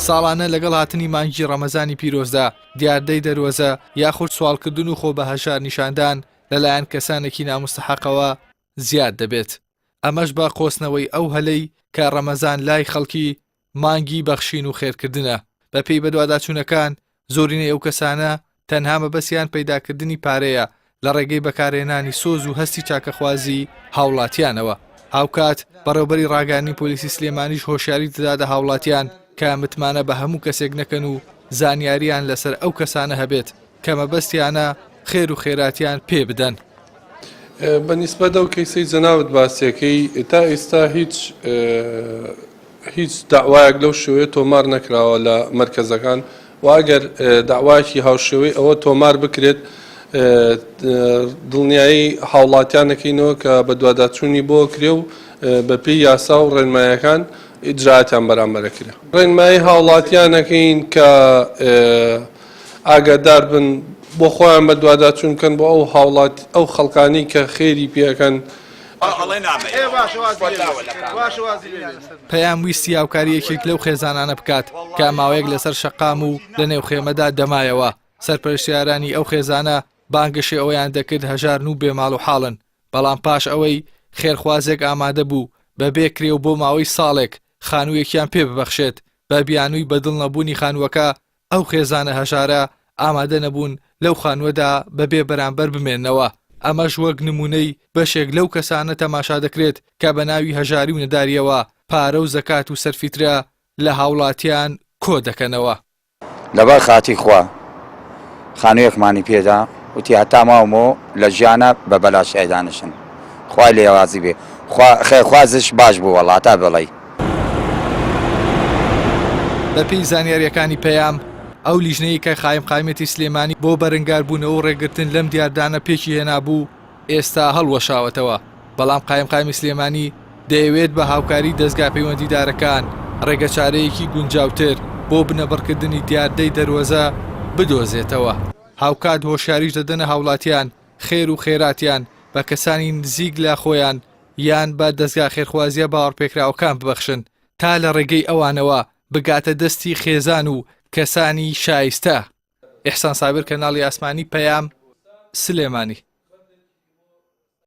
ساڵانە لەگەڵ هاتنی مانگی ڕەمەزانی پیرۆزدا دیاردەی دەروەزە یاخود سواڵکردن و خۆ بە هەژار نیشاندان لەلایەن کەسانێکی ناموستەحەقەوە زیاد دەبێت، ئەمەش بە قۆستنەوەی ئەو هەلەی کە ڕەمەزان لای خەڵکی مانگی بەخشین و خێرکردنە. بەپێی بەدواداچوونەکان زۆرینەی ئەو کەسانە تەنها مەبەستیان پەیداکردنی پارەیە لە ڕێگەی بەکارهێنانی سۆز و هەستی چاکەخوازی هاوڵاتیانەوە. هاوکات بەڕێوبەری ڕاگەیاندنی پۆلیسی سلێمانیش هۆشیاری دەداتە هاوڵاتیان کە متمانە بە هەموو کەسێک نەکەن و زانیاریان لەسەر ئەو کەسانە هەبێت کە مەبەستیانە خێر و خێراتیان پێ بدەن. بە نیسبەت ئەو کەیسەی جەنابت باسیەکەی تا ئیستا هیچ هیچ دەعوایەک لەو شێوەیە تۆمار نەکراوە لە مەرکەزەکان و ئەگەر دەعوایەکی هاوشێوەی ئەوە تۆمار بکرێت دڵنیایی هاوڵاتیان دەکەینەوە کە بەدواداچوونی بۆ کرێ و بەپێی یاسا و ڕێنمایەکان ئیجراتیان بەرامبەر کرێ. ڕێنمایی هاوڵاتیان ئەکەین کە ئاگادار بن بۆ خۆیان بەدواداچوون بکەن بۆ ئەو هاوڵاتی ئەو خەڵکانی کە خێری پێ ئەکەن. پەیام ویستی هاوکاری یەکێک لەو خێزانانە بکات کە ماوەیەک لەسەر شەقام و لەنێو خێمەدا دەمایەوە، سەرپەرشتیارانی ئەو خێزانە بانگەشەی ئەوەیان دەکرد هەژارن و بێ ماڵ و حاڵن، بەڵام پاش ئەوەی خێرخوازێک ئامادە بوو بەبێ کرێ و بۆ ماوەی ساڵێک خانوویەکیان پێ ببەخشێت، بە بیانووی بەدڵ نەبوونی خانووەکە ئەو خێزانە هەژارە ئامادە نەبوون لەو خانووەدا بەبێ بەرامبەر بمێننەوە، ئەمەش وەک نموونەی بەشێک لەو کەسانە تەماشا دەکرێت کە بە ناوی هەژاری و نەدارییەوە پارە و زەکات و سەرفیترە لە هاوڵاتیان کۆ دەکەنەوە. لەبەر خاتری خوا خانوویەکمانی پێدا وتی هەتا ماومەوە لە ژیانا بە بەلاش ئەیدانشن خوای لێ ڕازی بێ خوا خێرخوازش باش بوو وەڵا تا بڵێی. بەپێی زانیارییەکانی پەیام، ئەو لیژنەیەی کە قایمقامیەتی سلێمانی بۆ بەرنگاربوونەوە و ڕێگرتن لەم دیاردانە پێکی هێنابوو، ئێستا هەڵوەشاوەتەوە، بەڵام قایمقامی سلێمانی دەیەوێت بە هاوکاری دەزگا پەیوەندیدارەکان ڕێگەچارەیەکی گونجاوتر بۆ بنەبڕکردنی دیاردەی دەروەزە بدۆزێتەوە. هاوکات هۆشیاریش دەدەنە هاوڵاتیان خێر و خێراتیان بە کەسانی نزیک لە خۆیان یان بە دەزگا خێرخوازییە باوەڕپێکراوەکان ببەخشن تا لە ڕێگەی ئەوانەوە بگاتە دەستی خێزان و کەسانی شایستە. ئیحسان سابیر کەناڵی ئاسمانی پەیام، سلێمانی.